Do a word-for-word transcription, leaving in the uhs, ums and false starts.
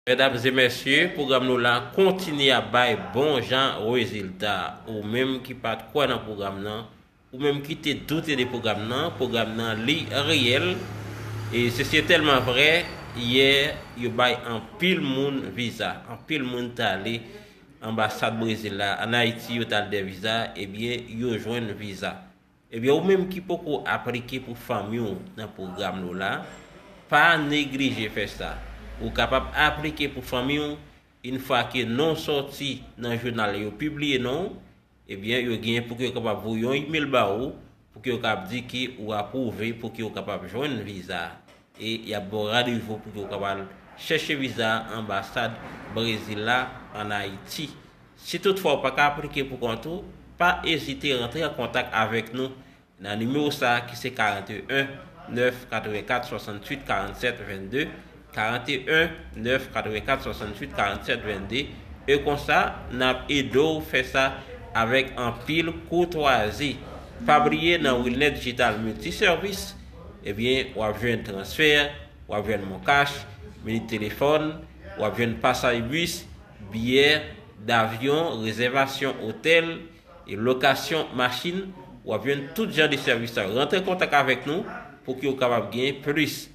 Medam e mesye, pwogram nou la kontinye ap bay bon jan rezilta. Ou menm ki pa t kwè nan pwogram nan, ou menm ki te doute de pwogram nan, pwogram nan li reyèl. E se, se tèlman vrè, yè yo bay anpil moun viza. Anpil moun t ale anbasad Brezil la, ann Ayiti, yo t al dè viza, ebyen, yo jwenn viza. Ebyen, ou menm ki poko aplike pou fanmi w nan pwogram nou la, pa neglije fè sa. Ou kapab aplike pou fanmi w, yon fwa ke non w sòti nan jounal yo pibliye non w, ebyen, yo gen pou ke yo kapab voye yon imèl ba ou, pou ke yo kapab di ke ou apwouve, pou ke yo kapab jwenn viza. E y ap ba w randevou pou ke w kapab chèche viza anbasad Brezil la ann Ayiti. Si toutfwa ou pa ka aplike pou kont ou, pa ezite rantre an kontak avèk nou nan nimewo sa a ki se karant e en nèf katrevenkat swasanntuit karannsèt vennde, karant e en nèf katrevenkat swasanntuit karannsèt vennde, e konsa, n ap ede w fè sa avèk anpil koutwazi. Pa bliye, nan Wilnet Digital Multiservice, ebyen, w ap jwenn transfè, w ap jwenn MonCash, minit telefòn, w ap jwenn pasaj bis, biyè davyon, rezèvasyon otèl, e lokasyon machin, w ap jwenn tout jan de sèvis sa yo. Rantre kontak avèk nou pou ke w kapab gen plis